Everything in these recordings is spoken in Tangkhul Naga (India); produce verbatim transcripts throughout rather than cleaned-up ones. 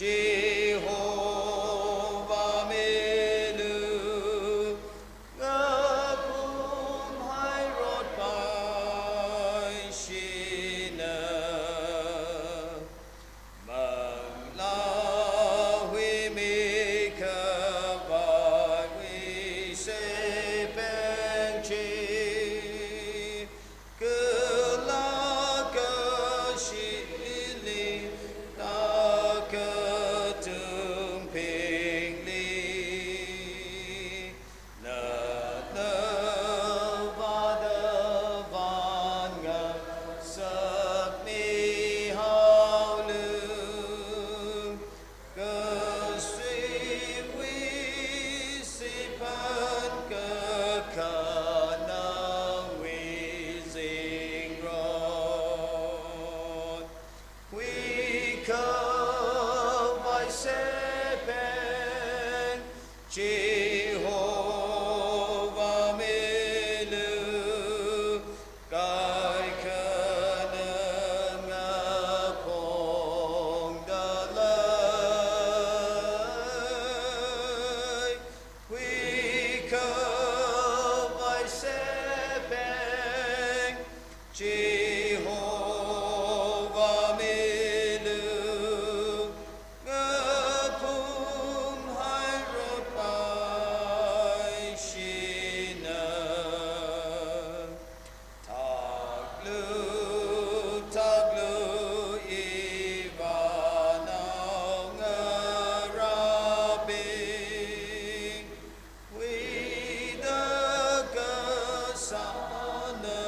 Jehova milu ngapum hairot pai shina. Manglā huimi khavai hui seipeng chi. Kala kashili takatung pingli. Nana vāda vāngasak mihaolu. Kasui wui sipan kakhanang wui zingrot. Hui khavai seipeng Jehova milu kaikhana ngaphongda lei. Hui khavai seipeng Jehova milu ngapum hairot pai shina. Taklu, taklu, ivānao ngarābing, huida kasāna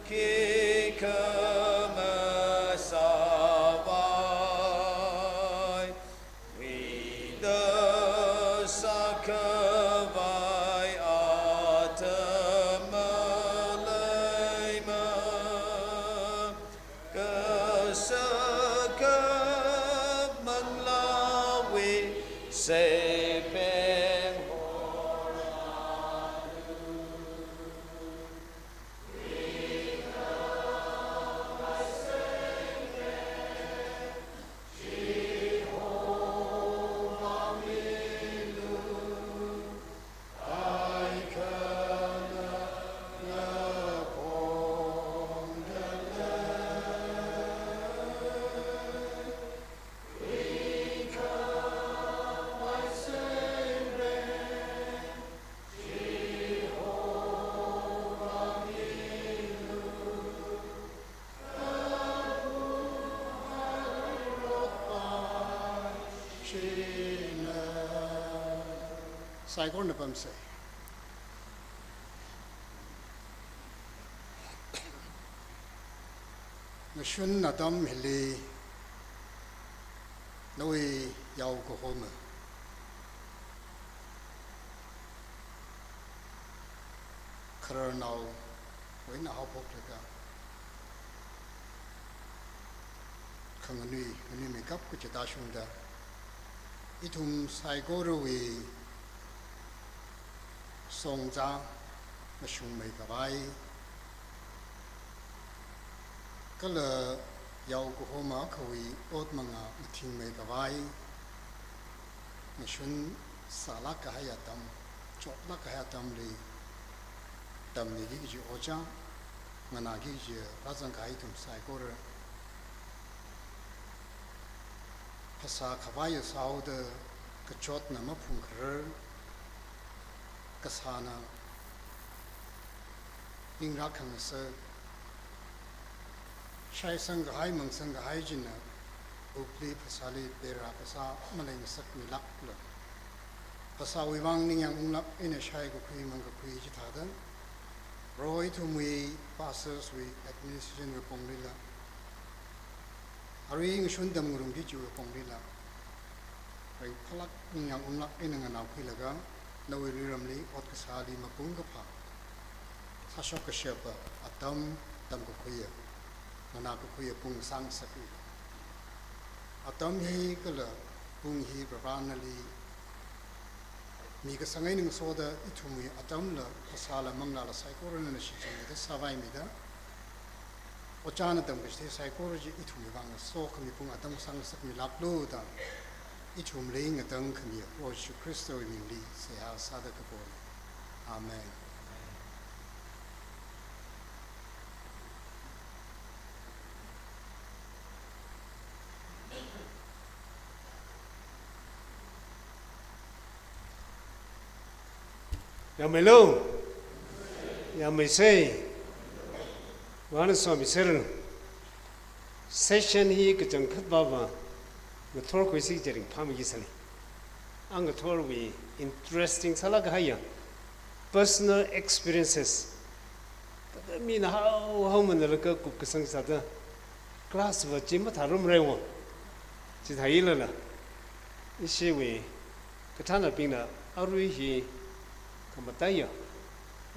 khikha masāvai. Huida sākhavai atam maleima. Kasā kha manglāwui seipeng. Saikorana pamsei. Ngashun atam hili nawui yao kahoma khararnao eina haophoklaga khanganui, nganuimeikap kachi tāshungda, ithum saikorawui songzā mashungmeikhavai, kala yao kahoma akhawui ot mangā mathingmeikhavai, ngashun sālāk kahai atam, chotlāk kahai atamli, tamniki kaji ojā, nganāki kaji rāzang kahai ithum saikora, phasā khavai sāhaoda kachotna maphungkharar, kasāna ringrā khangasak, shaisang kahai, mangsang kahai china, wukli phasāli pera kasā maleingasakmilākla, phasāwui vang ningyāng unglāk eina shaikakhui mangkakhui chithāda, ro ithumwui pastors wui administration wui ponglila, arui ngashun tamngarumki chiwui ponglila, ringphālāk ningyāng unglāk eina nganākhuilaga, nawui luiramli ot kasāli mapung kaphā, sāshok kashapa atam tamkakhuiya, nganākakhuiya pung sāngasaka. Atam hi kala pung hi Varivarāna nali mikasang eina ngasoda ithumwui atamla, phasāla, manglāla saikorana shichingda sāvaimida, ojāna tamkachithei saikora chi ithumwui vang sokhami pung atam sāngasakmilāklu da, Ithumli ngatangkhami Proho Jishu Khristawui mingli seihā sāda kapona. Amen. Yāmeilu. Yāmeisei. Vāna somiser. Session hi kachangkhat vāva ngathorkhuisi kaji ringphāmiki sāli. Angathorwui interesting sālāk kahaiya personal experiences. Thāda mina haohaomanalaga kupkasang sāda class va chi mathārumreiwo. Chithālala ishiwui kathānabingna arui hi khamataiya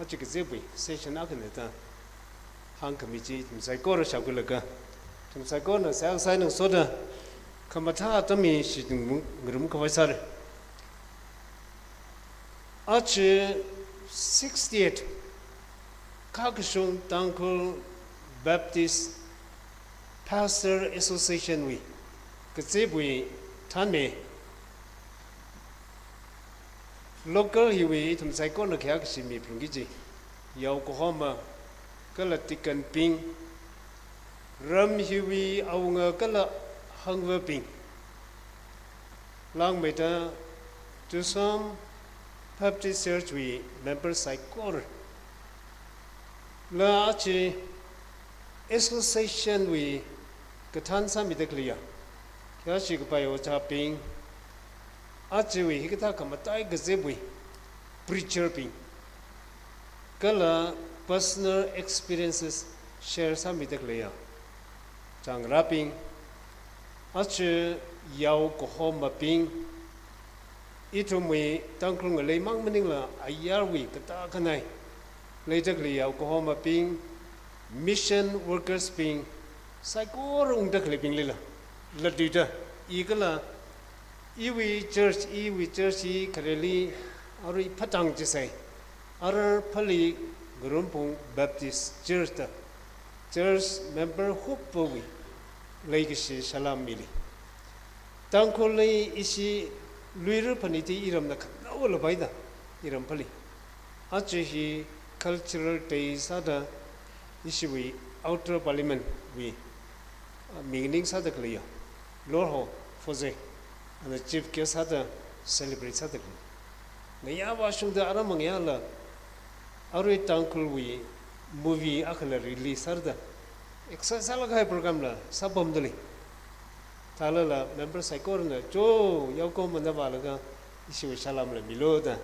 aja kazipwui session akhana da hāngkhami chi ithum saikora shākhuilaga, ithum saikorana seihā sāngasoda khamathā atam hi shichingngarumkhavai sāra. Aja sixty-eight Khakashung Tangkhul Baptist Pastor Association wui kazipwui thanme, local hiwui ithum saikorana khayākashi mi phalungki kaji, yao kahoma kala deaconbing, ram hiwui awunga kala hangvabing, langmeida Tusom Baptist Church wui member saikora, la aja association wui kathān sāmida khaleiya khayāshi kapai ojābing, ajawui hikathā khamatai kazipwui preacher bing, kala personal experiences share sāmida khaleiya chāngrābing, aja yao kahomabing, ithumwui Tangkhul ngalei mang maningla ayarwui katā kanai leida khalei yao kahomabing, mission workers bing, saikora ungda khaleibinglila, latluida, i kala iwui church, iwui church hi khareli arui phatang chisai, Ararphali Ngarumphung Baptist Church da church member huppawui leikashi salam mili. Tangkhulli ishi Luira phanit hi iramna khanaola paida, iram phali. Aja hi cultural day sāda ishiwui Outer Parliament wui, ah, mingning sāda khaleiya Lorho Foze, ana chief guest sāda celebrate sāda khalei. Ngayā vāshungda aram ngayāla arui Tangkhulwui movie akhana release sāda excite sālāk kahai program la sāpamda lei. Thālala member saikorana cho yao kahomana vālaga ishiwui salam la milu da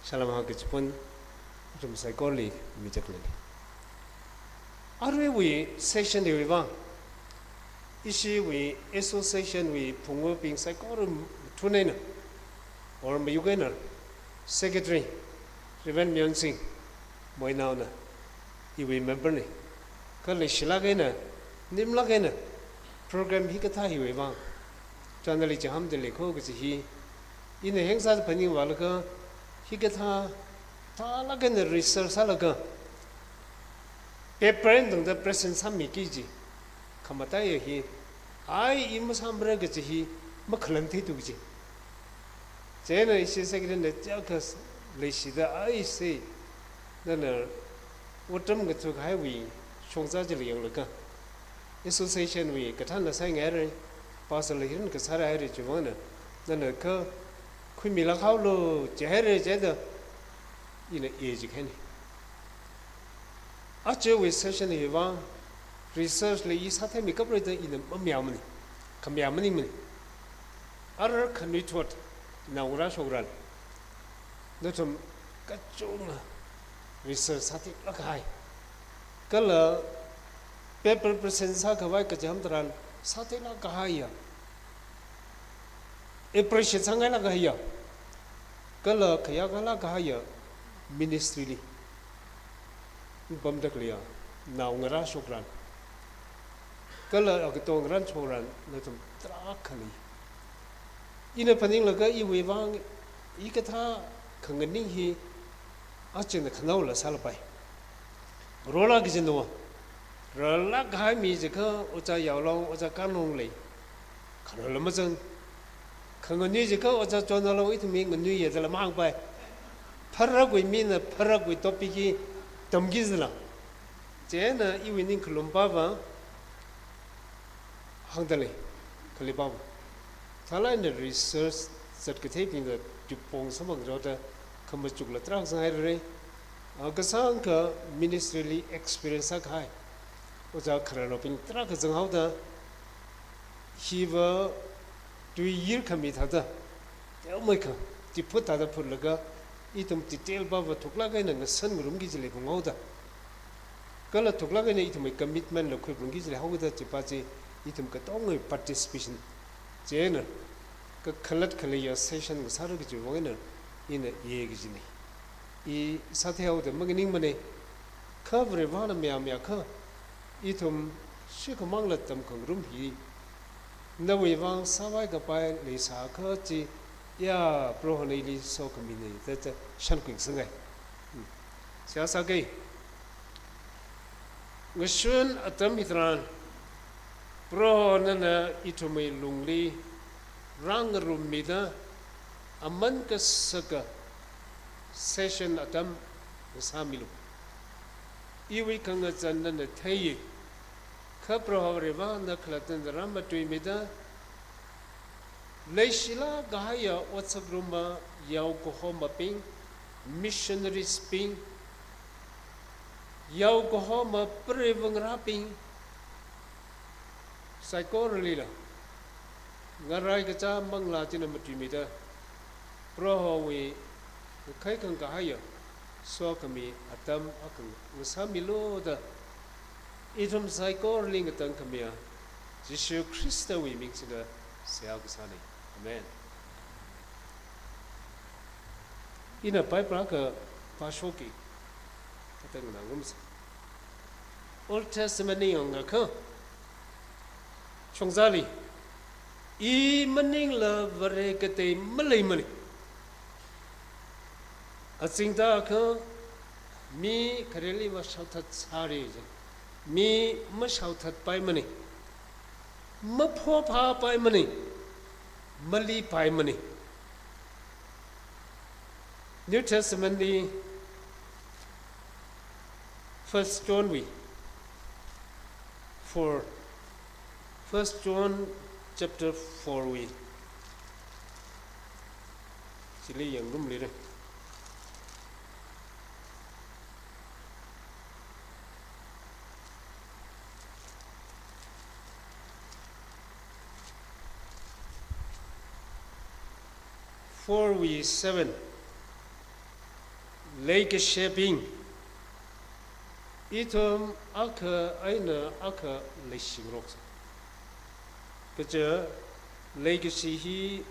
salam hāngkachipun ithum saikorali mida khalei. Aruiwui session hiwui vang ishiwui association wui phungvabing saikora mathun eina or mayuk eina secretary Reverend Myonsing Moinaona iwui member na, kha leishilāk eina, nimlāk eina program hikathā hiwui vang chānali chihāmda lei kho kaji hi ina hengsā phaning vālaga, hikathā thālāk eina research sālaga paper eina tangda present sāmiki kaji khamataiya hi, ai i masāmara kaji hi makhalan theitu kaji. Chieina ishi secretary na chaka leishida, ai sei, nana otram kathuk haiwui shongza chili yanglaga association wui kathānla sāngaira, pastor la hirin kasāra haira chiwui vangna, nana kha khuimilāk haolu jihaira jida, ina e jikahaina. Ajawui session hiwui vang research la i sātheimi kaprei da ina mamayāmana, khamayā maningmana. Arar khanuithot naongarā shokran, nathum kachungkha research sātheilāk kahai, kala paper present sākhavai kachiham tharan sātheilāk kahaiya, appreciate sāngailāk kahaiya, kala khayākhalāk kahaiya ministry li pamda khaleiya naongarā shokran, kala agatongarān shokran nathum tarākha lei. Ina phaninglaga iwui vang hikathā khanganing hi achina khanaola sālapai. Rola kajina, rālāk kahai mi jiakha Ojā Yaolong, Ojā Kanlong lei. Khararla mazang. Khanganui jiakha Ojā Chonhalo ithum hi nganuiya dala mahāngpai. Pharakwui mina pharakwui topic hi tamki zala. Chieina iwui ningkhalum pava hāngda lei, khalei pava. Thālāk eina research zatkatheibingna tui pong samphang rāda khamachukla tarākha zanghaira. Ah, kasāngkha ministry li experience sākahai Ojā khararnaobing tarākha zanghaoda, hiva tuiyir khami thāda, teomeikha, tiphut thāda phutlaga, ithum detail pava thuklāk eina ngasan ngarumki jilei phunghaoda. Kala thuklāk eina ithumwui commitment la khuiphungki jilei haoda chipa chi ithum katongawui participation. Chieina, kakhalat khaleiya session ngasāra kajiwui vang eina, ina ye kajina. I sātheihaoda manganingmana, kha Varivarana mayāmayākha, ithum shikhamangla tamkhangarum hi, nawui vang sāvai kapai leisākha chi, ya, Prohona ili sokhamina, da, da, shankhui sangai. Hmm. Seihā sāga. Ngashun atam hitharan, Proho nana ithumwui lungli rāngarummida, aman kasaka session atam ngasāmilu. Iwui khangazan nana theiya, kha Proho Varivarana khalatta rāmatuimida, leishilāk kahaiya otsak rumma yao kahomabing, missionaries bing, yao kahoma preivangrābing, saikoralila ngarai kachā manglā china matuimida, Prohowui khaikhang kahaiya sokhami atam akha ngasāmilu da, ithum saikorali ngatangkhamiya Jishu Khristawui ming singda seihā kasāna. Amen. Ina Bible akha pāshokki, kata nganā ngarumsa. Old Testament li yangakha, Shongzali, i maningla Vare katei maleimana. Azingda akha mi khareliva shaothat sāra ji. Mi mashaothatpaimana. Maphophāpaimana. Malipaimana. New Testament li First John wui four, First John chapter four wui. Chili yangngarumlira. Four wui seven. Leikashibing, ithum akha eina akha leishingaroksa. Kaja leikashi hi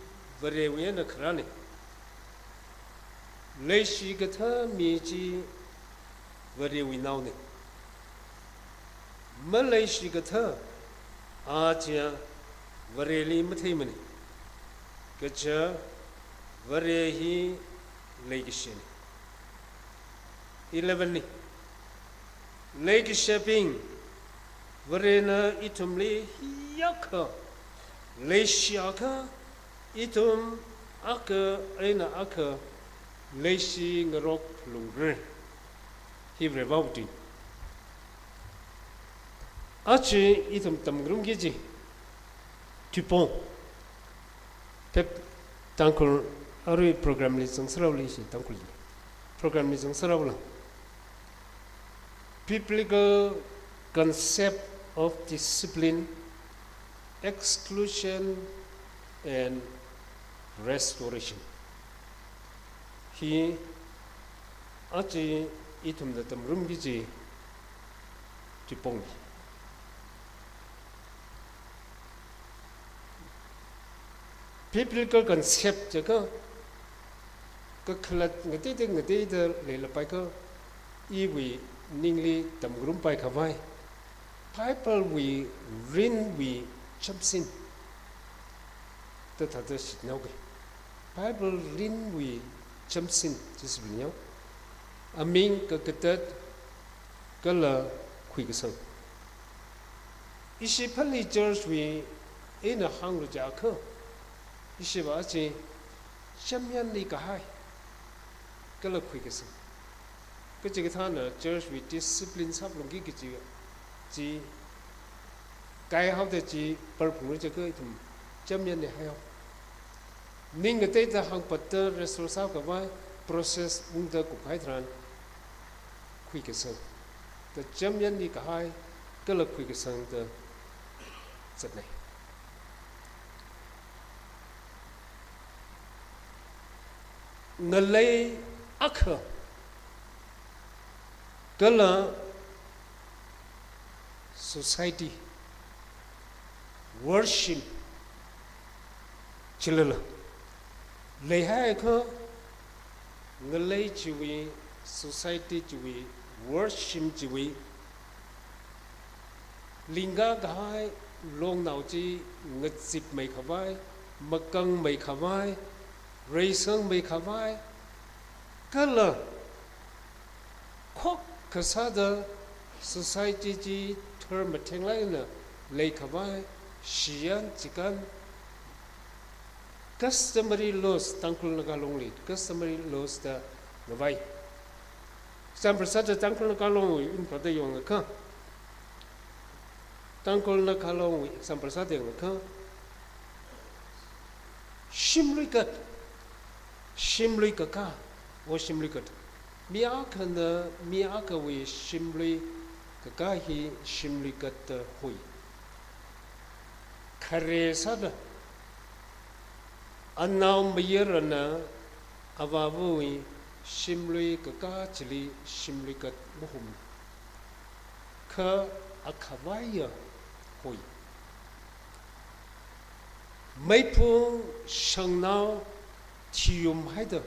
Varewui eina kharāna. Leishikathā mi chi Varewui naona. Maleishikathā, a chiya Vareli matheimana. Kaja Vare hi leikashina. Eleven li, leikashibing, Varena ithumli hiyākha leishiakha, ithum akha eina akha leishingarok phalungra. Hi Varewui tui. Aja ithum tamngarumki kaji tuipong. Pep Tangkhul arui program li zangsāraoli shi Tangkhul program li zangsāraola. Biblical concept of discipline, exclusion and restoration. Hi aja ithumna tamngarumki kaji tuipong. Biblical concept jiakha kakhalat ngateida ngateida leilapaikha, iwui ningli tamngarumpai khavai, Bible wui rinwui chamsin da thāda shitnaoki. Bible rinwui chamsin chi sibinyo. Aming kakatat kala khuikasang. Ishi Pali Church wui eina hānglu jiakha, Ishiva chi, chamyanli kahai, kala khuikasang. Kachikathāna church wui discipline sāphalungki kaji chi, kaihaoda chi, parphung ri chaka ithum, chamyanli haihao. Ning ngateida hāngpatta restore sākhavai, process ungda kuphai tharan, khuikasang. Da chamyanli kahai, kala khuikasang da zatnei. Ngalei akha, kala society, worship, chilala. Leihaiakha, ngalei chiwui, society chiwui, worship chiwui, lingga kahai longnao chi ngazipmei khavai, makangmei khavai, reisangmei khavai, kala khokkha sāda society chi tharmatheng laina leikhavai, shiyan chikan, customary laws, Tangkhul Naga Longli, customary laws da ngavai. Example sāda Tangkhul Naga Longwui ungphada yongakha, Tangkhul Naga Longwui example sāda yongakha, shimlui kat, shimlui kakā, o shimlui kat. Mi akhana, mi akhawui shimlui kakā hi shimlui kat da hoi. Khare sāda, anaomayarana avāvawui shimlui kakā chili shimlui kat mahum. Kha akhavaiya hoi. Meiphung shangnao thiyum haida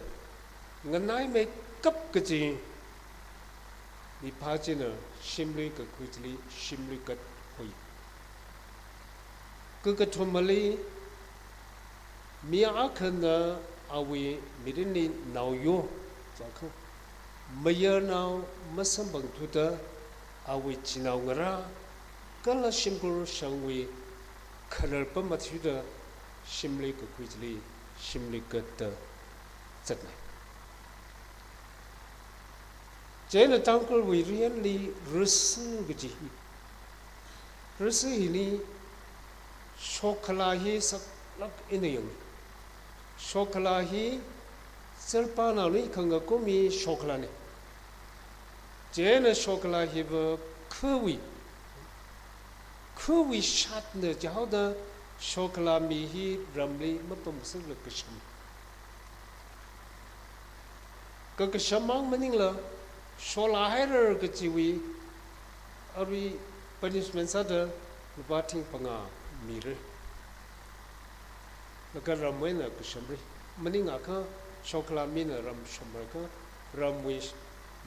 nganaimeikap kaji mipā china shimlui kakhui chili shimlui kat hoi. Kakathumali, mi akhana awui mirinli naoyo, jiakha, mayarnao masamphangthuda awui chinaongarā, kala shimkhur shangwui kharar pam mathuda shimlui kakhui chili shimlui kat da zatnei. Chieina Tangkhulwui riyanli risi kaji hi. Risi hili shokhalā hi saklāk eina yang. Shokhalā hi zirpānaoli khangakum hi shokhalānei. Chieina shokhalā hiva khawui, khawui shatna jihaoda shokhalā mi hi ramli mapamngasaklāk kasham. Ka kashammang maningla, sholā haira kajiwui, arui punishment sāda lupā thing phangā mira. Laga ramwui eina kashamra. Maningakha shokhalā mina ram shamrakha ramwui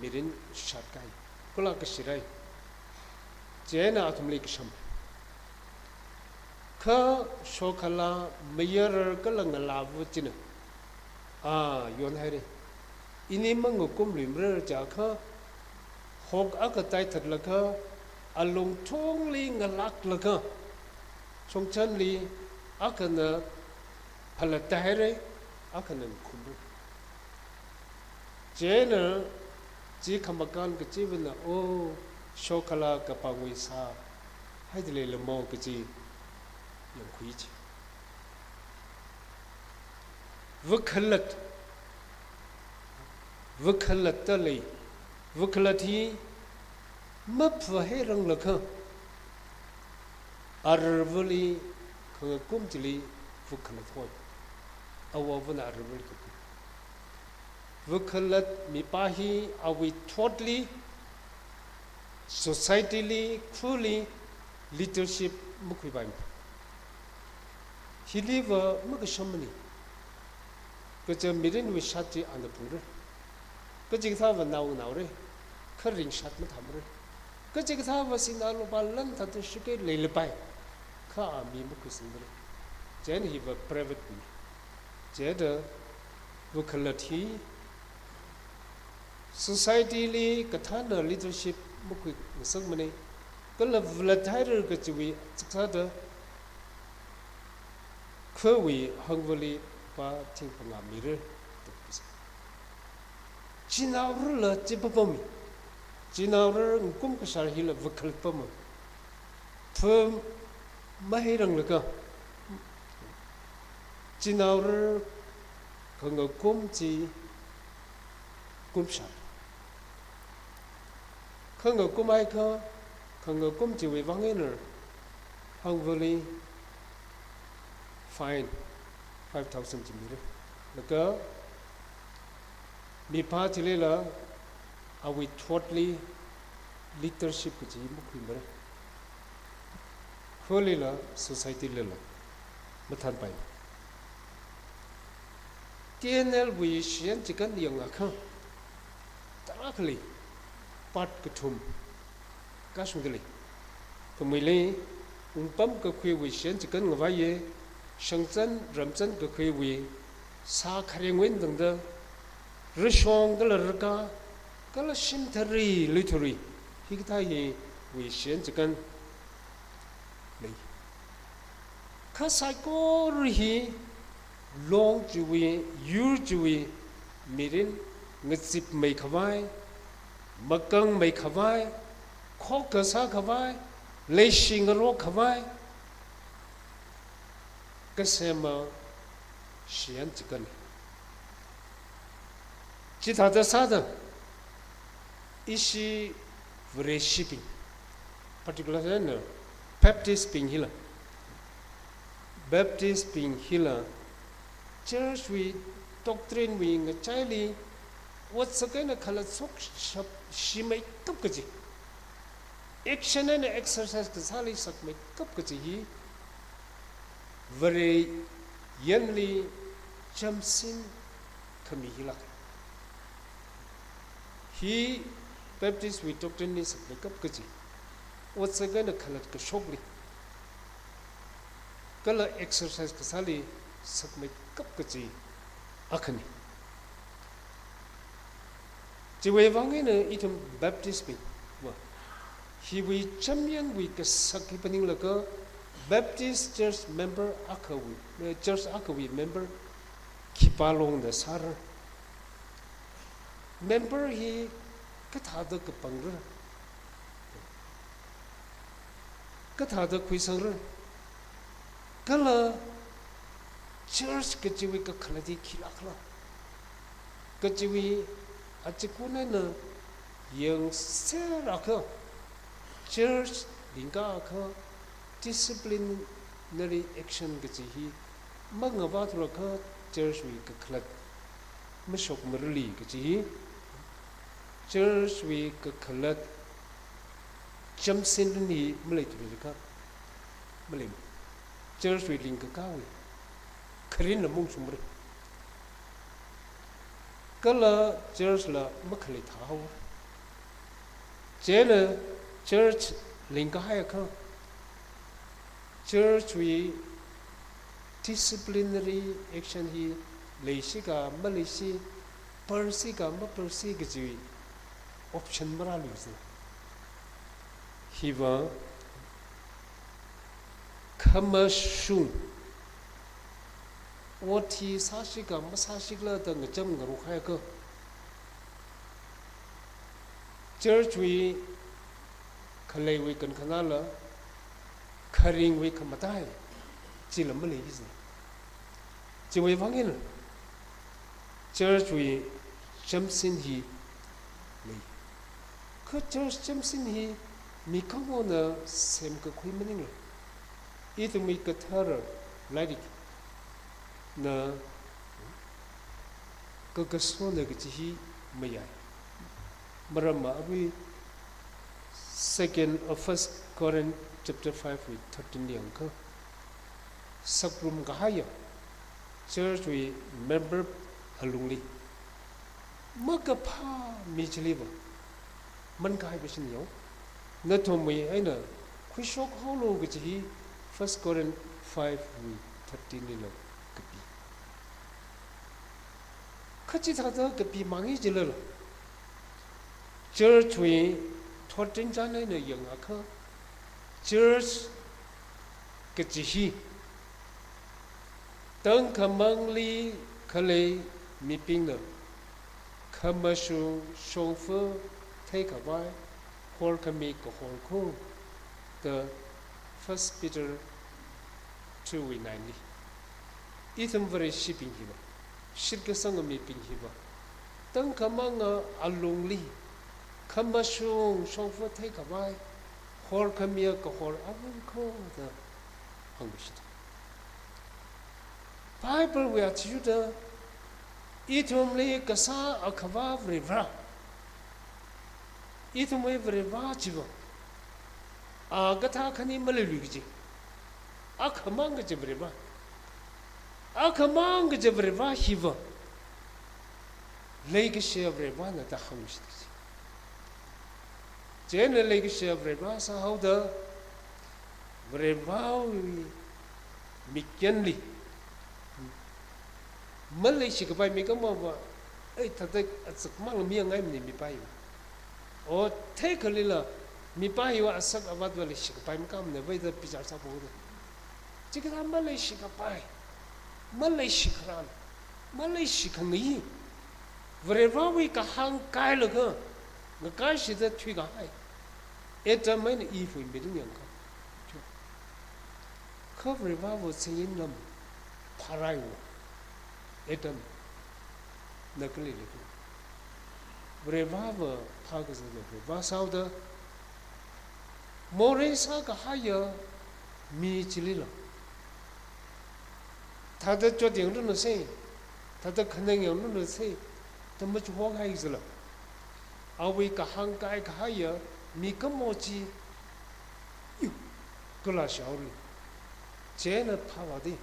mirin shatkai. Kula kashirai. Chieina athumli kasham. Kha shokhalā mayar kala ngalāva china, a, yon haira. Ini mangakumluimara jiakha, hok akha taithatlaga, alungthungli ngalāklaga, chungchanli akhana phalatta haira, akhana ngakumra. Chieina, chi khamakān kachivana, o, shokhalā kapangwui sā, haida leilamo kaji yangkhui chi. Vakhalat, vakhalatta lei, vakhalat hi maphahairang lakha, ararvali khangakum chili vakhalat hoi. Awovana ararvali khakum. Vakhalat mipā hi awui thotli, society li, khuli, leadership makhuipai. Hiliva makashammana. Kaja mirinwui shat chi ana phungra. Kachikathāva naonaora. Kharing shat mathāmara. Kachikathāva sinā lupā lan thāda shakei leilapai. Kha a mi makhuisangmara. Chieina hiva private mi. Chieina vakhalat hi society li kathāna leadership makhuingasakmana. Kala vakhalat haira kajiwui chiksāda Phawui hangvali pa thing phangā mira, da khuisa. Chinaorarla chi papammi. Chinaorar ngkum kashar hila vakhalat pamma. Pha maheiranglaga, chinaorar khangakum chi kumshar. Khangakum haikha, khangakum chiwui vang eina hangvali fine five thousand chi mira. Laga mipā chilila awui thotli leadership kachi makhuimara. Kholila society lila mathānpai. T N L wui shiyan chikān yangakha, tarākhali part kathum kashungda lei. Khameili, wungpam kakhuiwui shiyan chikān ngavaiya, shangchan ramchan kakhuiwui sā kharengwui eina tangda, rashong kala raka, kala shimthari luithuri, hikathā hiwui shiyan chikān lei. Kha saikora hi long chiwui, yur chiwui mirin ngazipmei khavai, makangmei khavai, khokkha sākhavai, leishi ngarok khavai kasema shiyan chikān. Chithāda sāda, ishi Vareshibing, particular eina Baptist bing hila, Baptist bing hila, church wui doctrine wui ngachaili otsak eina khalatshokshimeikap kaji, action eina exercise kasāli sakmeikap kaji hi, Vare yanli chamsin khami hilāk. Hi Baptist wui doctrine li sakmeikap kaji, otsak eina khalatkashokli, kala exercise kasāli sakmeikap kaji akhana. Chiwui vang eina ithum Baptist bing, wa, hiwui chamyangwui kasak hi phaninglaga Baptist Church member akhawui, eh, church akhawui member khipā longda sāra. Member hi kathāda kapangra, kathāda khuisangra, kala church kachiwui kakhalat hi khilākhala kachiwui achikun eina yangser akha, church lingka akha, disciplinary action kachi hi mangavāthurakha church wui kakhalat mashokmarali kachi hi, church wui kakhalat chamsin hi maleithurakha, malei, church wui lingkakāwui kharinla maungshungmara. Kala church la makhalei thāhaora. Chieina church lingkahai akha, church wui disciplinary action hi leishi ka maleishi, parsi ka maparsi kaji option marāluisai. Hiva khamashung, ot hi sāshi ka masāshikhala da ngacham ngarokhai akha, church wui khaleiwui kankhanāla, kharingwui khamatai chila maleisai. Chiwui vang eina church wui chamsin hi lei. Kha church chamsin hi mi khangaona semkakhui maningla, ithumwui kathara lairikna kakasona kachi hi mayai. Maramva arui second, uh, First Corinth chapter five wui thirteen li yangakha, sakrum kahaiya church wui member alungli makaphā mi chiliva mankahai bashin yao. Nathumwui eina khuishok haolu kachi hi First Corinth five wui thirteen lila kapi. Kha chithāda kapi mangi jilala, church wui thotrinchān eina yangakha, church kachi hi Tangkhamangli khalei mibingna khamashung shongfa theikhavai horkhami kahor kho da First Peter two wui nine li. Ithum Vareshibing hiva, shitkasanga mibing hiva, tangkhamanga alungli khamashung shongfa theikhavai horkhamiya kahor awui kho da hāngmishi. Bible wui athishurda ithumli kasā Akhava Varivara, ithumwui Varivara chiva, a kathā khani maleilui kaji, akhamang kaji Varivara, akhamang kaji Varivara hiva leikashiya Varivarana da hāngmishi kaji. Chieina leikashiya Varivara sāhaoda, Varivarawui mikyanli maleishikapai mi kamava, ei, thāda azak mang miya ngai mani mipa hiva. O, theikhalila mipa hiva asak avatva leishikapai makam ne vai da bichar sāphoda. Chikathā maleishikapai, maleishikharan, maleishikhangai, Varivarawui kahāng kailaga ngakaishida thuikahai Adam eina Eve wui mirin yangkha. Kha Varivarava chingin lam pharaiwo. Adam, na kali leikhala? Varivarava phākazata Varivara sāhaoda, morei sākahaiya mi chilila, thāda chot yangranu se, thāda khanang yangranu se da machuhokhaisāla, awui kahāng kaikahaiya mikamo chi, yu, kala shauri. Chieina phāvāda,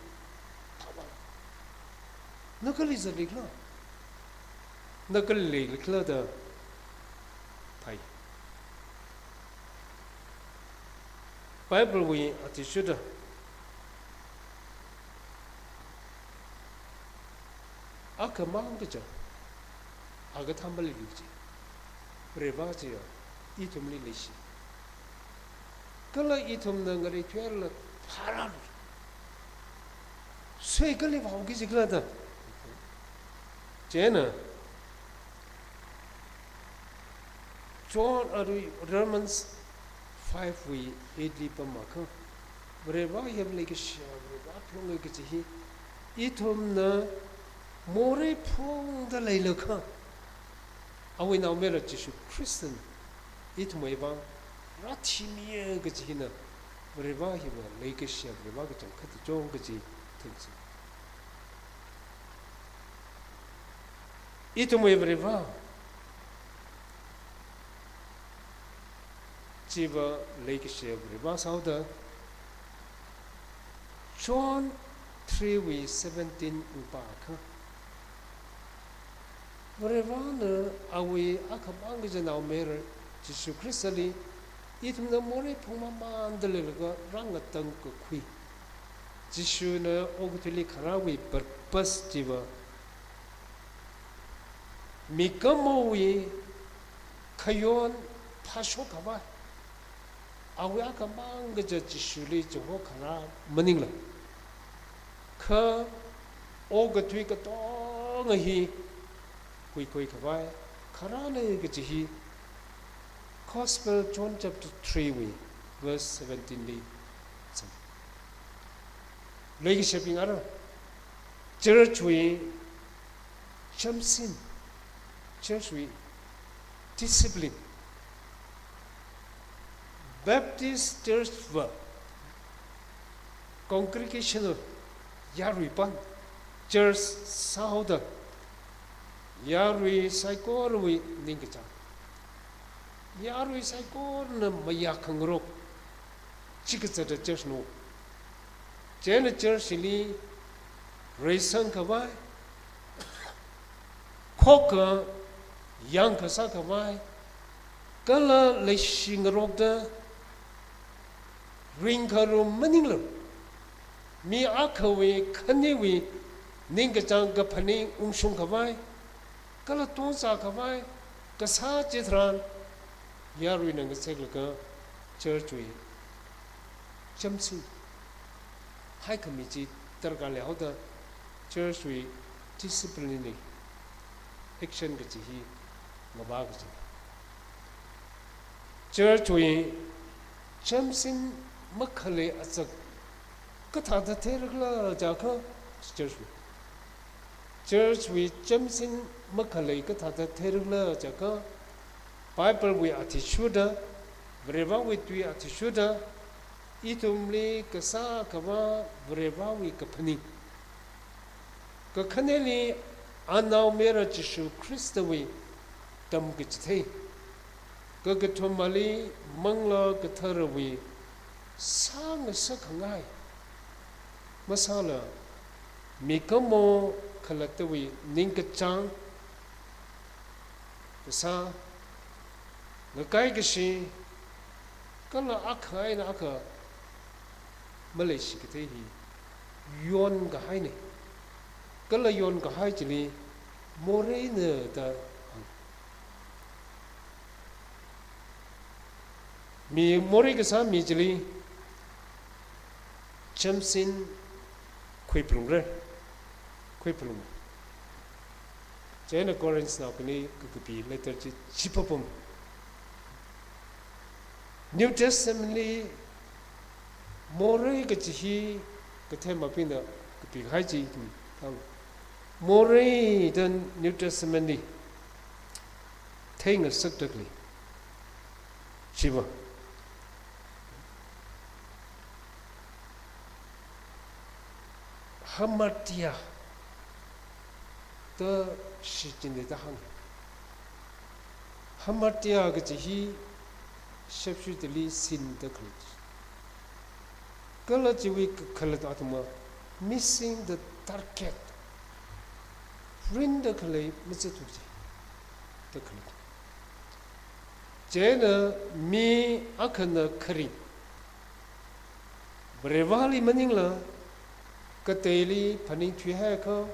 phāvā. Na kali zatlikhala? Na kali leikhala da phai. Bible wui athishurda, akhamang kaja, akathā maleilui kaji Varivarā chiya ithumli leishi. Kala ithumna ngareithuihairala phārālu. Sui kali vāhaoki jikhala da. Chieina John, arui Romans five wui eight li pamkha, Varivarā hiva leikashiya Varivarā phunga kaji hi ithumna morei phungda leilakha, awui naomayara Jishu Khristana ithumwui vang rāthimiya kaji hina, Varivarā hiva leikashiya Varivarā kachangkhat chong kaji theingasaka. Ithumwui Varivarā chiva leikashiya Varivarā sāhaoda, John three wui seventeen pākha, Varivarāna awui akhamang kaja naomayara Jishu Khristali ithumna morei phungmamanda leilaga rāngatangkakhui, Jishuna okathuili kharāwui purpose chiva mikamowui khayon phāshokkhavai, awui akhamang kaja Jishuli chihokharā maningla, kha okathui katonga hi huikhuikhavai kharāna kaji hi Gospel John chapter three wui verse seventeen li zang. Leikashibing ara, church wui chamsin, church wui discipline, Baptist church va congregational yarui pan church sāhaoda, yarui saikorawui ningkachāng, yarui saikorana mayākhangarok chikazata church no. Chieina church li reisangkhavai, khokkha yangkasā khavai, kala leishingarokda ringkharum maningla, mi akhawui khaniwui ningkachāng kaphaning ungshungkhavai, kala tongzākhavai kasā chitharan, yaruina ngazeklaga church wui chamsin haikhami chi darkar leihaoda, Church wui disciplinary action kachi hi ngavā kachi. Church wui chamsin makhalei azak kathāda theirakhala jiakha, church wui, church wui chamsin makhalei kathāda theirakhala jiakha, Bible wui athishurda, Varewui tui athishurda, ithumli kasā khavā Varewui kaphaning, kakhaneli anaomayara Jishu Khristawui tamkachithei, kakathumali Manglā Katharawui sāngasakkhangai, masāla mikumo khalattawui ningkachāng kasā, ngakai kashi, kala akha eina akha maleishikathei hi yonkahaina. Kala yonkahai chili moreina da hāng. Mi morei kasā mi chili chamsin khuiphalungra, khuiphalung. Chieina Corinthnaobingli kakapi letter chi, chi papam. New Testament li morei kachi hi kathemabingna kapikahai chi, hmm, tang. Morei da New Testament li theingasakda khalei chiva, hamartia da shichinda da hāng. Hamartia kachi hi shepshuitali sinda khalei. Kala chiwui kakhalat athumva missing the target. Rinda khalei mazatthu chi da khalei. Chieina mi akhana kharing, Vareli maningla, kateili phaningthuihaiakha,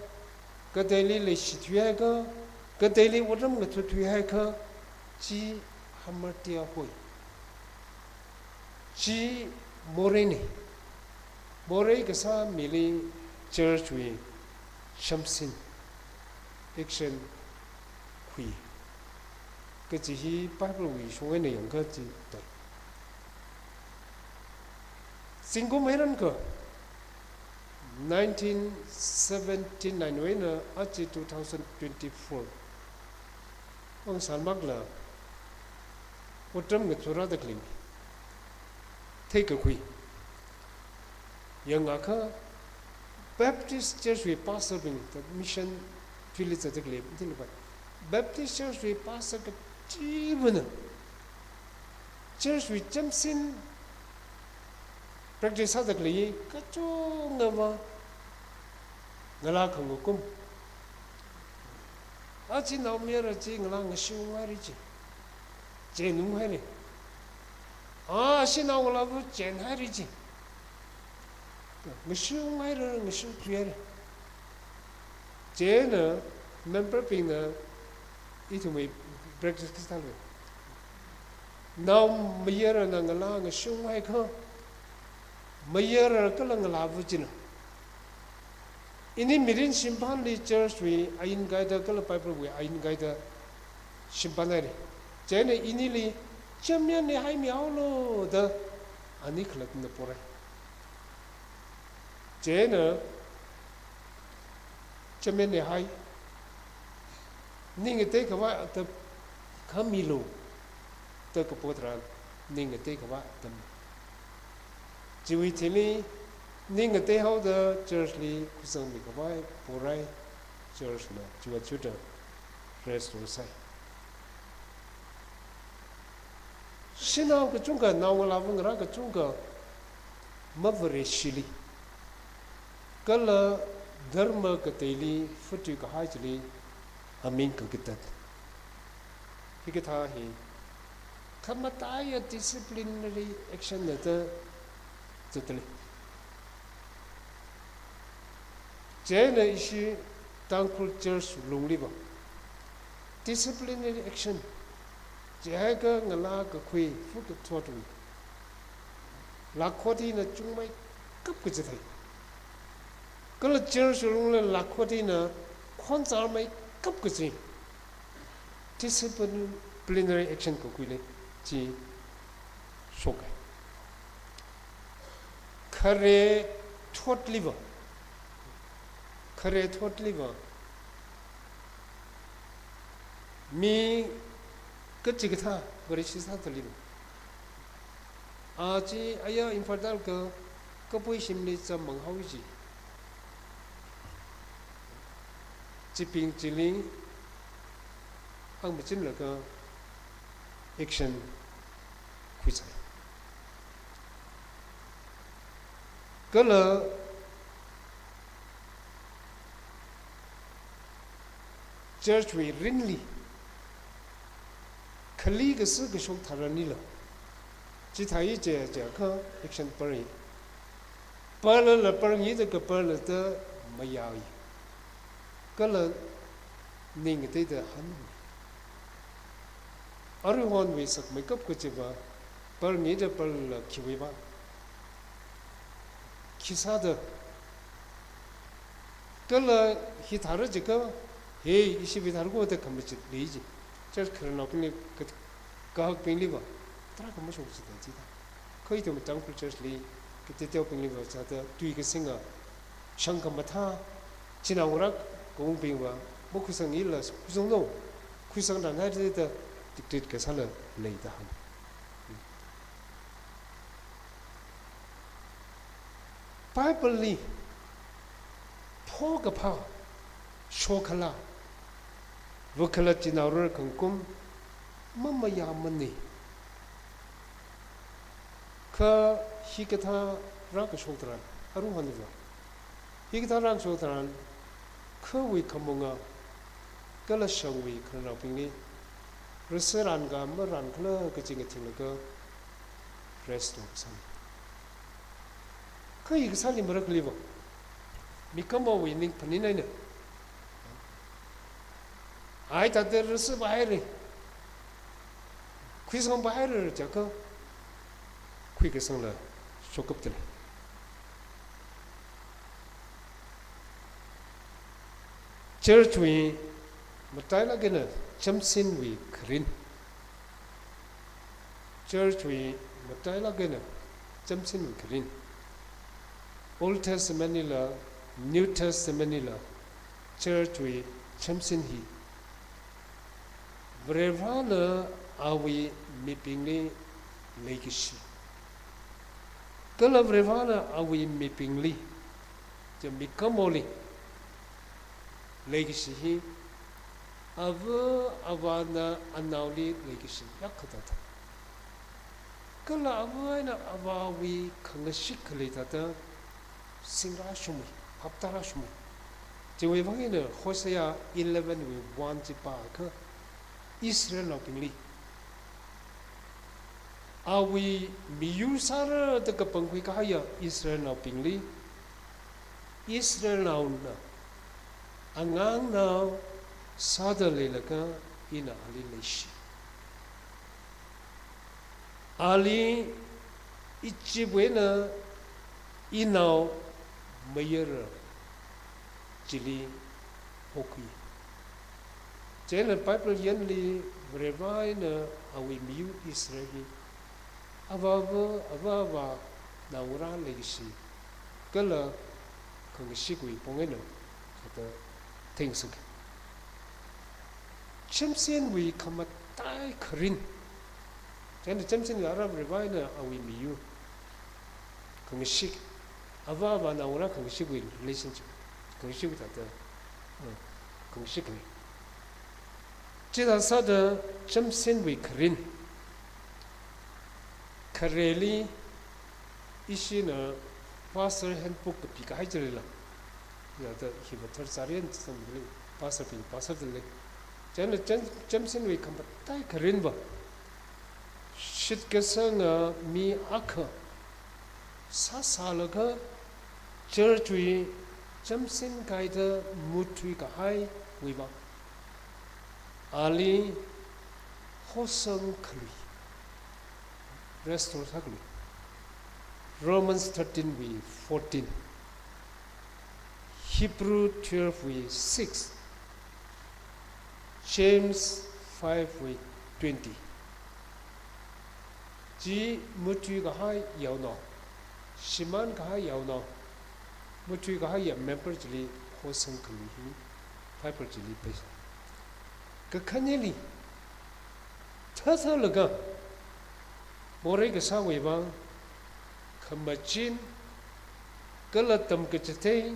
kateili leishithuihaiakha, kateili otram ngathuthuihaiakha, chi hamartia hoi. Chi moreina. Morei kasā mili church wui chamsin, action khui kachi hi Bible wui shong eina yangakha chi tai. Zingkum heiranka, nineteen seventy-nine wui eina aja two thousand twenty-four, vāngsāmakla otram ngathurāda khalei theikakhui yangakha, Baptist Church wui pastor bing, the mission field zatda khalei, Baptist Church wui pastor kachivana church wui chamsin practice sāda khalei kachungkhava ngalā khangakum. Aja naomayara chi ngalā ngashiunghaira chi, chenunghaira. A, shanao ngalāva chenhaira chi, ngashiunghaira, ngashiungthuihaira. Chieina member bingna ithumwui practice kasā thālui. Naomayarana ngalā ngashiunghaikha, mayara kala ngalāva china, ini mirin shimphanli church wui ain kaida kala Bible wui ain kaida shimphanhaira. Chieina inili chāmyanna haimihaolu da ani khalattana porai. Chieina chāmyanna hai, ning ngateikhavai atam khamilu da kapo tharan, ning ngateikhavai atam. Chiwui thili ning ngateihaoda church li khuisangmikhavai porai, church na chiwui achuda restore sāi. Shanao kachungkha, naongalāva ngarā kachungkha mavareshili kala dharma kateili phatuikahai chili aming kakatat. Hikathā hi khamataiya disciplinary action na da zatdalei. Chieina ishi Tangkhul Church lungliva disciplinary action, chihaiakha ngalā kakhui, phu kathotwui lakhot hina chungmeikap kachithei. Kala church lungli lakhot eina khon zārmeikap kachi disciplinary action kakhuili chi shoka. Khare thotliva, khare thotliva, mi kachikathā Vareshi sāthāliva, a chi aya Imphal tālaga kapui shimli zam manghao ji. Chibing chili hāngmachinlaga action khuisai. Kala church wui rinli khali kasā kashok tharanlila, chithāi chiakha action pari. Parlala parngi da kaparla da mayāi. Kala ning ateida han. Aruihonwui sakmeikap kachiva, parngi da parlala khiwui vang, khi sāda, kala hithāra jiakha, he, ishiwui thāra ko da khamachit lei ji. Church khararnaobingli, ka-, kahakbingliva tarākha mashok chida jida. Kha ithum Tangkhul church li kateoteobingliva sāda tui kasinga, shang khamathā, chinaongarā kawungbingva makhuisangla khuisanglu, khuisangran haida dictate kasāla leida han. Bible li phokaphā, shokhala, vakhalat chinaorara khangkum mamayāmana. Kha hikathā rākashok tharan, aruihonva, hikathā rākashok tharan, khawui khamunga kala shangwui khararnaobingli rasa ran ka maran khala kachi ngathinglaga restore kasāna. Kha hi kasāli marakhaliva, mikumowui ningphanin eina, ai tata rasa vāhaira, khuisang vāhaira jiakha khuikasangla shokkapta lei. Church wui matailāk eina chamsinwui kharin. Church wui matailāk eina chamsinwui kharin. Old Testament lila, New Testament lila, church wui chamsin hi Varivarana awui mibingli leikashi, kala Varivarana awui mibingli, chiakha mikumoli leikashi hi, ava avāna anaoli leikashi yākha thāda. Kala ava eina avāwui khangashik khalei thāda singrāshungmei, haptārāshungmei. Chiwui vang eina Hosea eleven wui one chi pākha, Israelnaobingli, awui miyur sāra da kapangkhui kahaiya Israelnaobingli, Israelnaona angangnao sāda leilaga ina ali leishi. Ali Egypt wui eina inao mayara chili hokhui. Chieina Bible yanli Varivarana awui miyur Israel hi avāva, avāva naongarā leikashi kala khangashikwui pong eina thāda thengsaka. Chamsinwui khamatai kharin. Chieina chamsin ara Varivarana awui miyur khangashik, avāva naongarā khangashikwui relationship, khangashikwui thāda, uh, khangashik khalei. Chithā sāda chamsinwui kharin, khareli ishina pastor handbook kapi kahai chilila, ya da hiva thar sarian samli, pastor bing pastor lei. Chieina cham-, chamsinwui khamatai kharinva, shitkasanga mi akha sāsālaga church wui chamsin kaida muthui kahaiwui vang, ali hosang khalui, restore sākhalui. Romans thirteen wui fourteen. Hebrew twelve wui six, James five wui twenty. Chi matuikahai yaonao, shimānkahai yaonao, matuikahaiya member chili hosang khami hi Bible chili pai. Kakhaneli, thathalaga morei kasāwui vang, khamachin, kala tamkachithei,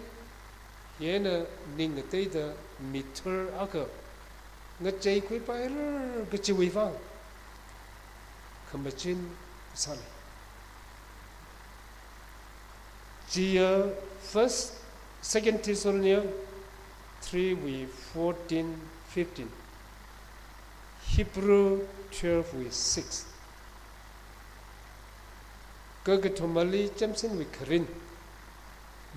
hieina ning ngateida mithar akha ngacheikhuipaira kajiwui vang, khamachin sālei. Chiya First, Second Thessalonians three wui fourteen, fifteen, Hebrew twelve wui six. Kakathumali chamsinwui kharin,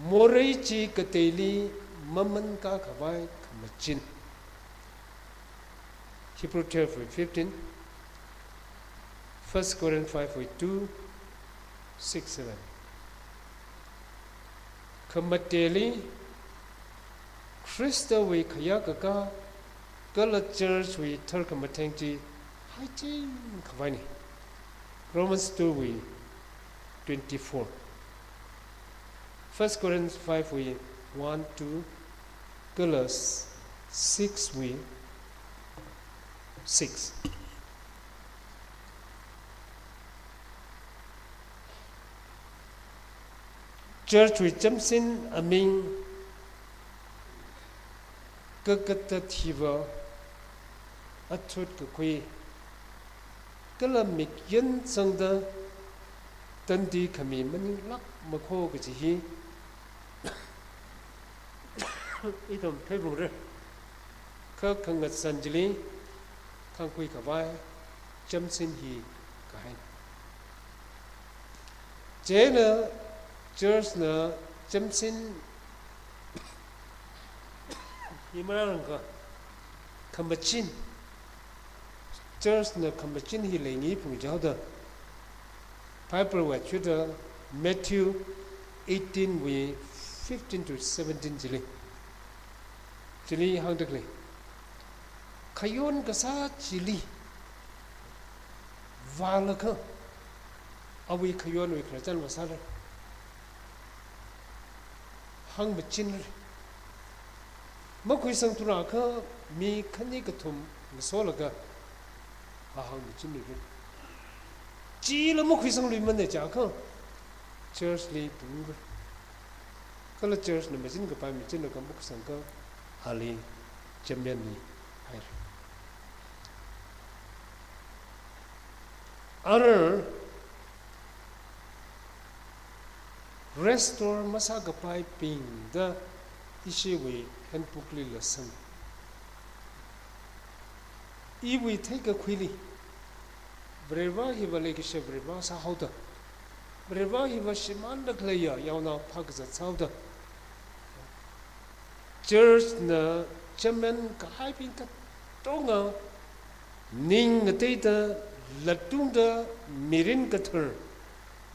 morei chi kateili maman kakhavai khamachin. Hebrew twelve wui fifteen, First Corinthians five wui two, six, seven. Khamateli, Khristawui khayākakā, kala church wui tharkhamatheng chi haiching khavaini. Romans two wui twenty-four. First Corinthians five wui one, two, kala six wui six. Church wui chamsin aming kakatat hiva athut kakhui, kala mikyan sangda tandi khami maninglāk makho kaji hi ithum theiphalungra. Kha khangatsan chili khangkhui khavai chamsin hi kahai. Chieina church na chamsin hi marāranglakha, khamachin, church na khamachin hi leingayi phungchaoda, Bible wui chuda Matthew eighteen wui fifteen to seventeen chili, chili hāngda khalei. Khayon kasā chili vālaga, awui khayonwui khararchan vāsāra, hāngmachinra. Makhuisangthura kha mi khani kathum ngasolaga, vāhāngmachinra. Chila makhuisangluimana jiakha, church li pung, kala church na machinkapai machinlaga makhuisangakha, ali chānmihanmi haira. Ara restore masākapaibing da ishiwui handbook lila sāmi. Iwui theikakhuili, Varivarā hiva leikashi Varivarā sāhaoda, Varivarā hiva shimānda khaleiya yaonao phākazat sāhaoda, church na chānmihan kahaibing katonga ning ngateida, lattungda, mirin kathar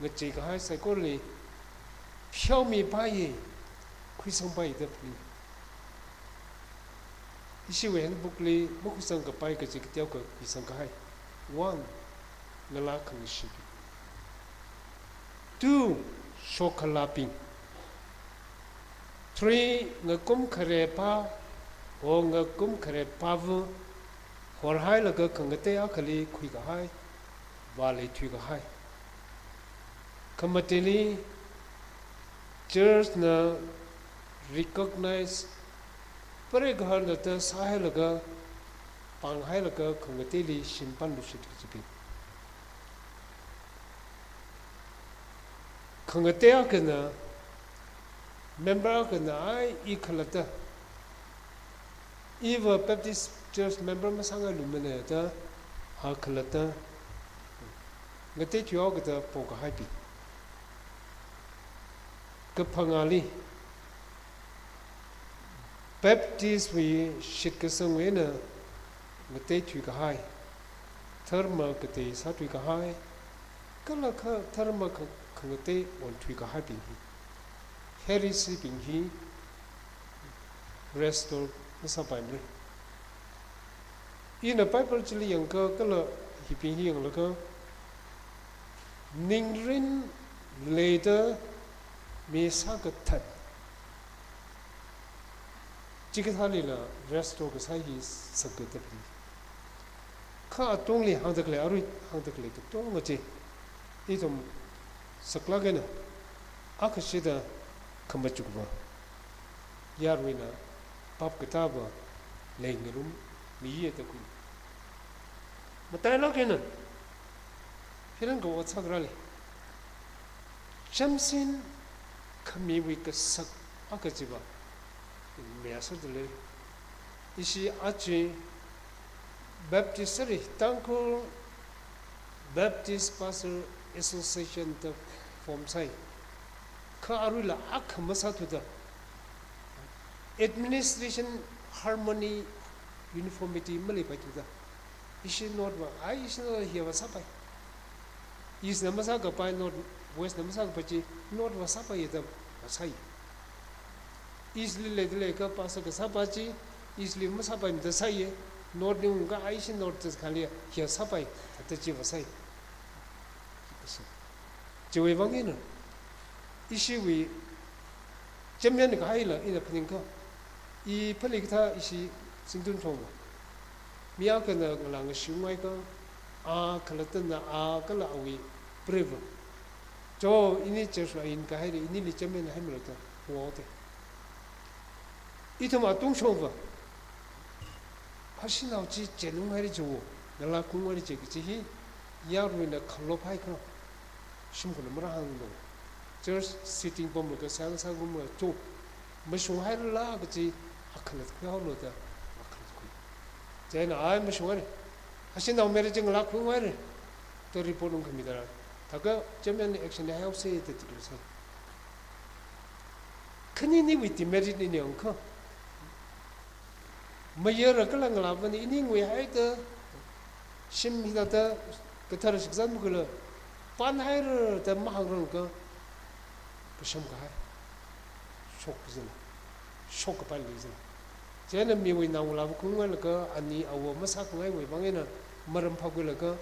ngacheikahai saikorali pheomipaiya, khuisangpaida phani. Ishiwui handbook li makhuisangkapai kaji kateokha khuisangkahai. One, ngalā khangashibing. Two, shokhalābing. Three, ngakum kharepā, o ngakum kharepāva horhailaga khangatei akhali khuikahai, vāleithuikahai. Khamateli, church na recognize, pare gaharna da sāhailaga, pānghailaga khangateili shimpan lushit kajibing. Khangatei akhana, member akhana, ai, i khalatta, iva Baptist Church member masāngailuimana da, a khalatta ngateithuihaoda pokahaibing. Kaphangāli, Baptist wui shitkasangwui eina ngateithuikahai, dharma katei sāthuikahai, kala kha dharma kha-, khangatei onthuikahaibing hi, heresy bing hi, restore masāpaimara. Ina Bible chili yangakha kala hibing hi yanglaga, ningrin leida mi sākathat, chikathālila restore kasā hi sākathat hi. Kha atungli hāngda khalei, arui hāngda khalei katonga chi, ithum saklāk eina, akha shida khamachukva, yaruina phap katāva leingarum miya da khui. Matailāk eina, phiran kawo chakra lei. Chamsin khamiwui kasak akha chiva, miyasar dalei. Ishi achi Baptist sari, Tangkhul Baptist Pastor Association da form sāi. Kha aruila akha masāthuda, administration harmony, uniformity maleipaithuda, ishi North va, ai ishi North hiva sāpai. East na masākapai, North, West na masākapai chi, North va sāpai da va sāi. East li leida leiakha pastor kasāpa chi, East li masāpaimada sāi. North li ungakha ai ishi North da khali hi sāpai, thāda chi va sāi. Chiwui vang eina, ishiwui chamian kahaila ina phaningakha, i phali kathā ishi Zingtunshongva, mi akhana ngalā ngashiungaiakha, a khalattana a kala awui prefer, cho, ini church va ina kahaira, inili chamian haimara da, wo te. Ithum atungshongva, ashinao chi chenunghaira chiwo, ngalā khaunghaira chi kachi hi, yaruina khalop haiakha, shimkhurna marāhānglu. Church sitting pamlaga, seihā kasā room la cho, mashunghairala kachi, akhalat khuihaolu da, akhalat khui. Chieina ai mashunghaira, ashinao marriage ngalā khaunghaira da report ungkhamida, thākha chamian action haihaosa da declare sāi. Khaniniwui demerit eina yangakha, mayara kala ngalāvana ini nguihaida, shim hithāda kathara shikazan makhuila, panhaira da mahāngrangakha, kasham kahai, shok kazila, shok kapai leizila. Chieina miwui naongalāva khaungailaga, ani awo masākhangaiwui vang eina maram phākhuilaga,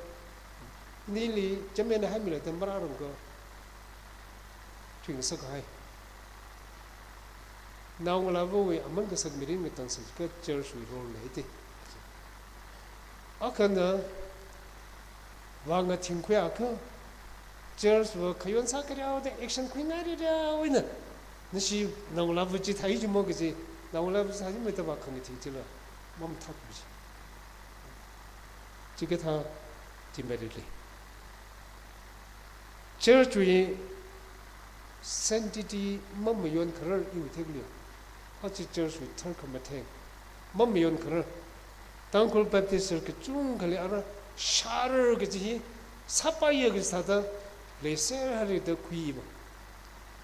inili chamian haimila da marārangakha, thuingasak kahai. Naongalāvawui aman kasak mirin ngatangsa jiakha church wui role lei te. Akhana vang athing khuiakha, church va khayon sākhareo da action khuingaireo eina, nashi naongalāva chithāi jimo kaji, naongalāva chithāi jimo da va khangathing chila, mamathā kaji. Chikathā demerit lei. Church wui sanctity mamayonkharar iwui theikhaleo. Achi church wui tharkhamatheng mamayonkharar. Tangkhul Baptist church kachungkhali ara shārar kaji hi, sāpaiya kaji thāda, leiser haira da khuiva.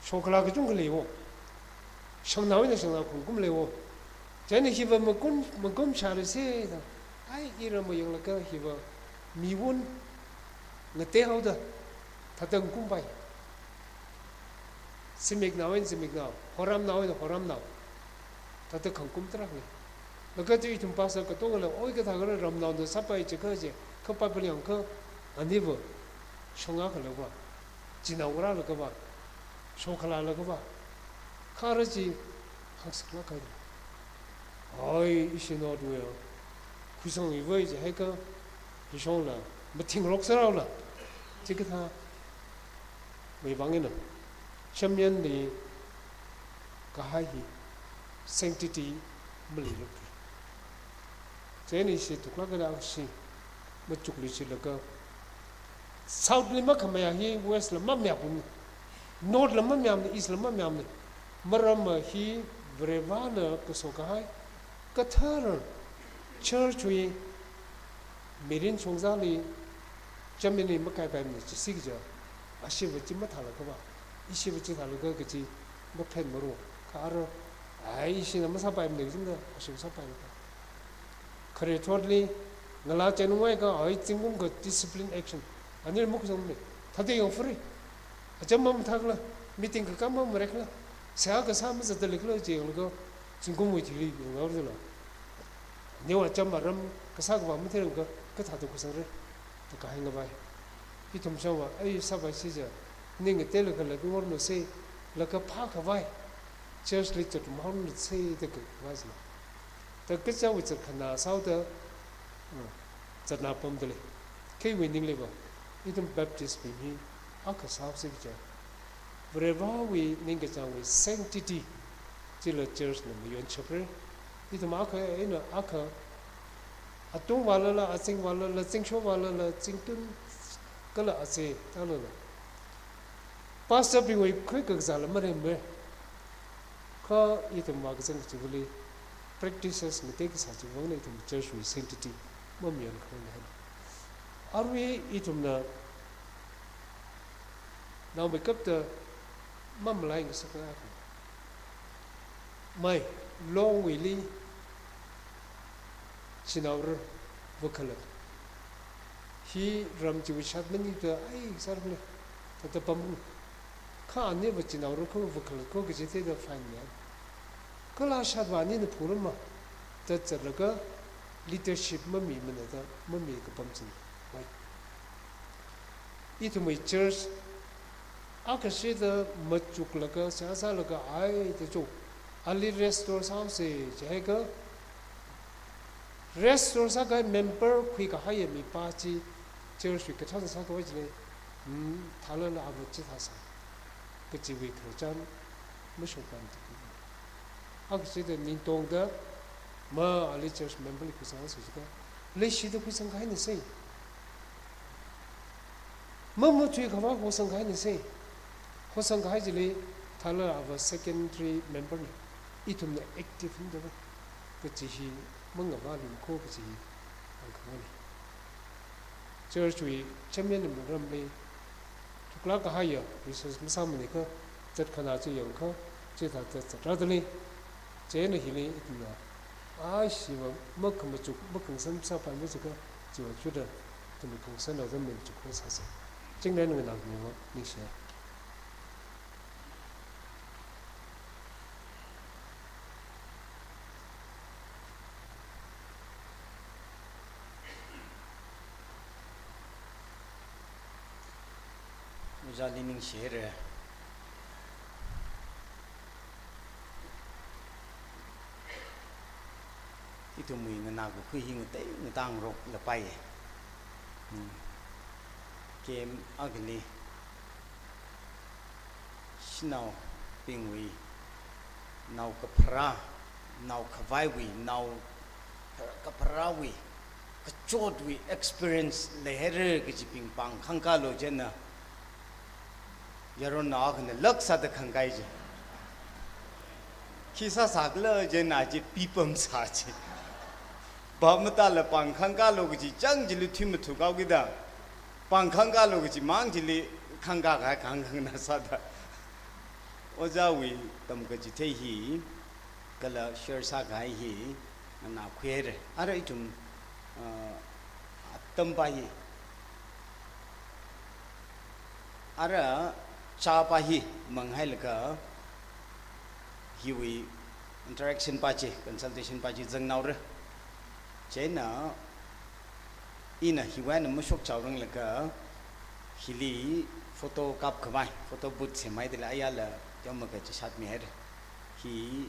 Shokhalā kachungkha leiwo. Shangnao eina shangnao khangkum leiwo. Chieina hiva makum, makum shārarsa da, ai, ira mayanglaga hiva miwun ngateihaoda, thāda ngakumpai. Zimiknao eina zimiknao, horamnao eina horamnao, thāda khangkum tarākha lei. Laga tu ithum pastor katongala, oi, kathā kara ramnaona sāpai jiakha je, kha Bible yangakha, aniva shongakha laga va, chinao ngarālaga va, shokhalālaga va, kha ara chi hāngsaklāk kahai. Oi, ishi North wui, khuisang iva jihaiakha, hishongla, mathingrok sāraola, chikathāwui vang eina, chamianli kahai hi, sanctity maleilāk. Chieina ishi thuklāk eina ashi machukluishilaga, South li makhamayā hi West la mamayāpamna, North la mamayāmana, East la mamayāmana. Maramva hi Varena kaso kahai, kathara church wui mirin shongzali, chamianli makaipaimana jisi kaja, ashiva chi mathālaga va, ishiva chithālaga kaji maphenmaro, kha ara, ai, ishina masāpaimana kajina, ashiva sāpaimana. Khare thotli, ngalā chenungaiakha, ai, zingkum kha discipline action. Anili makhusangmana, thāda yangfuri. Acham mamathākhala, meeting kakā mamarekhala, seihā kasā mazatda leikhala, chi yanglaga, Zingkumwui thili yongngaorala, neva cham aram kasā kavā matheirangakha, kathāda khuisangra da kahai ngavai. Ithum shangva, ai, sāpai sija, ning ngateilakha laga ngornose, laga phākhavai church li zatrum haornase da kavai sila. Da kachichāwui zatkhana sāhaoda, uh, zatna pamda lei. Khawui ningli va, ithum Baptist bing hi akha sāhaosa kaja, Varewui ningkachāngwui sanctity chila church na mayonchapra. Ithum akha eina akha, atung vālala, azing vālala, zingsho vālala, zingtun kala aze tālala, pastor bingwui khuikakazāla maremra. Kha ithum vākazang kachivali, practices ngatei kasā chivangna ithum church wui sanctity mamayonkharar kahai. Arui ithumna naomeikapta mamalai ngasakngai akha. Mai, Longwuili chinaora vakhalat. Hi ram chiwui shat maningda, ai, sārumle, thāda pamlu. Kha aniva chinaora kho vakhalat kho kaji theida fine ne. Kala shatva anina phungrama da zatlaga leadership mamimana da mami kapam china. Mai. Ithumwui church akha shida machuklaga, sāsālaga, ai, da cho, ali restore sāhaosa jihaiakha, restore sākahai member khuikahaiya mipā chi church wui kathān sākhavai chili, hmm, thālala ava chithāsā kajiwui khararchan mashokpamda. Akha shida ningtongda, ma ali church member li khuisangsa jiakha, leishida khuisangkahainase. Mamathuikhavai hosangkahainase. Hosangkahai chili thālala ava secondary member na, ithumna active hindava kaji hi mangavālu kho kaji hi hāngkhangaina. Church wui chairman na maramli thuklāk kahaiya resource masāmanei kha, zatkhanā chi yangkha, chithāda zatrada lei. Chieina hili ithumna, a, shiva makhamachuk, makhangasan sāpaimei jiakha, chiva chuda, ithumna khangasan haoda machukla sāsa. Chingri nganāmiva ningshi. Ojāli ningshi haira. Ithumwui nganākakhui hi ngatei ngatanglapai. Hmm. Camp akhali shanaobingwui, nao kapharā, nao khavaiwui, nao kapharāwui, kachotwui experience leihaira kajibing pāng khangkālu chieina, yaronnao akhana lāk sāda khangkai chi. Khi sāsākhala chieina chi pipam sā chi. Bap matāla pāng khangkālu kaji chang chili thuimathukkhui kida, pāng khangkālu kaji mang chili khangkākahai khangkhangna sāda. Ojāwui tamkachithei hi, kala share sākahai hi nganākhui haira. Ara ithum, ah, atampa hi, ara chāpa hi manghailaga hiwui interaction pa chi, consultation pa chi zangnaora. Chieina ina hiwui eina mashokchaoranglaga, hili photo kapkhavai, photo booth semhaida lei, ayala yomma kachishātmi haira. Hi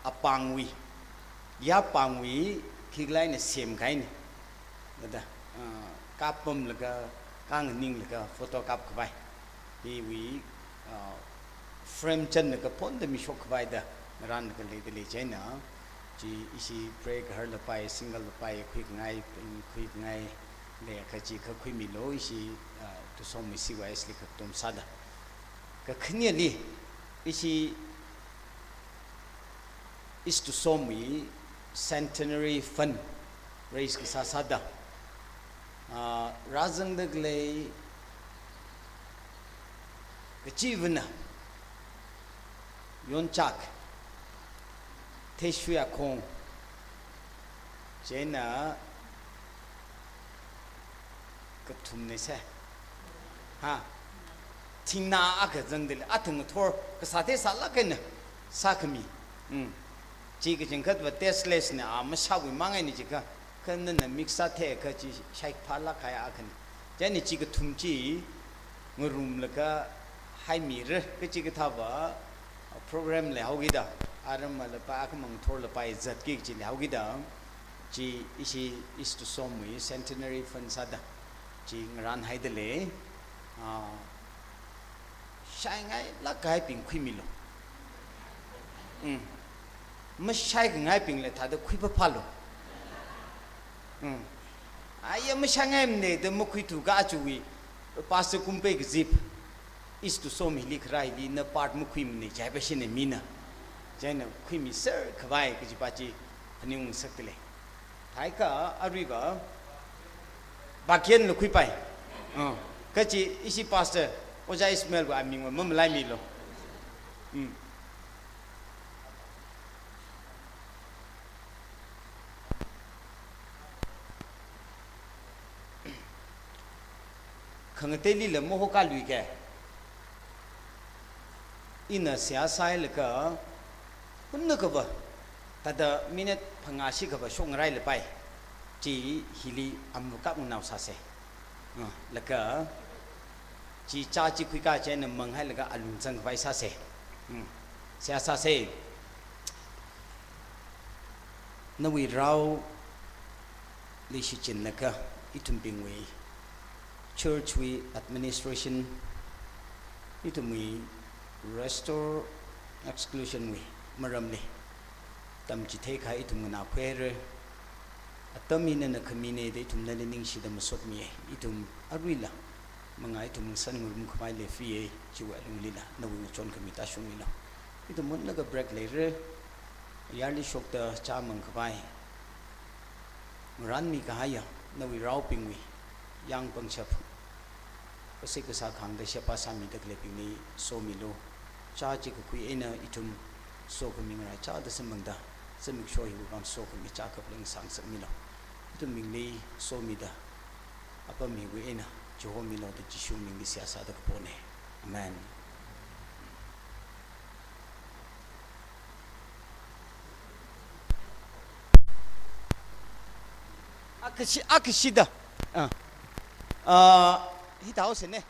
apāngwui, yapāngwui khikhala eina semkahaina. Thāda, ah, kappamlaga, kanganinglaga photo kapkhavai. Hiwui, ah, frame chanlaga phonda mishokkhavai da, ngaranlaga leida lei chieina, chi ishi prayer kahar lapai, single lapai, khuikhangai, khuikhangai, leiakha chi kha khuimilu, ishi, ah, Tusom wui C Y S li kha katom sāda. Kakhaneli, ishi East Tusom wui Centenary Fund raise kasā sāda, ah, rāzangda khalei kachivana Yonchak, Theishuiakhong, chieina kathumna se. Ha. Thingnā akha zangda lei, athang ngathor, kasā theisālāk eina sākhami. Mm. Chi kachangkhatva tasteless na, a, mashāwui mang eina jiakha, kha nana mix sātheiakha chi shaikaphalāk kahai akhana. Chieina chi kathum chi ngarumlaga haimira, kachikathāva program leihaokida, aram lapai, akhamang thorlapai zatki kachi leihaokida, chi ishi East Tusomwui centenary fund sāda chi ngarānhaida lei. Ah, shaingailāk kahaibing khuimilu. Mm. Mashai kangaibingla thāda khuipaphalu. Mm. Aya mashāngaimana da makhuithu kachuwui Pastor Kumpei kazip East Tusom hili kharā hili na part makhuimana jihaipashina mina. Chieina khuimiser khavai kajipa chi phaningung ngasakda lei. Thākha aruiva Bakhianla khuipai. Ah, kachi ishi Pastor Ojā Ismailwui amingva mamalaimilu. Mm. Khangateilila mahokaluike. Ina seihā sāhailaga, hunna kava, thāda minute phangā shikhava shokngarailapai. Chi hili amvakap nganao sāse. Ah, laga, chi chā chi khuikā chieina manghailaga alungzang khavai sāse. Hmm. Seihā sāse. Nawui rao leishichinlaga ithumbingwui church wui administration, ithumwui restore exclusion wui maramli tamchithei kahai ithum nganākhuihaira. Atam hi nana khamina da ithum nali ningshida masotmiya. Ithum aruila mangā ithum ngasan ngarum khavai leifaya, chiwui alunglila nawui ngachon khami tāshungmilu. Ithum hunlaga break leira. Yarli shokta chāmang khavai ngarānmi kahaiya nawui raobingwui yang pangshap, kasik kasā khangda sheba sāmida khaleibingli somilu. Chā chi kakhui eina ithum sokhami ngaraichāda samphangda, zimiksho hiwui vang sokhami chākapli ngasā ngasakmilu. Ithumbingli somida apam hiwui eina chihomilu da Jishu mingli seihā sāda kapona. Amen. Akhashi, akhashida. Ah. Ah, hithāhaosane.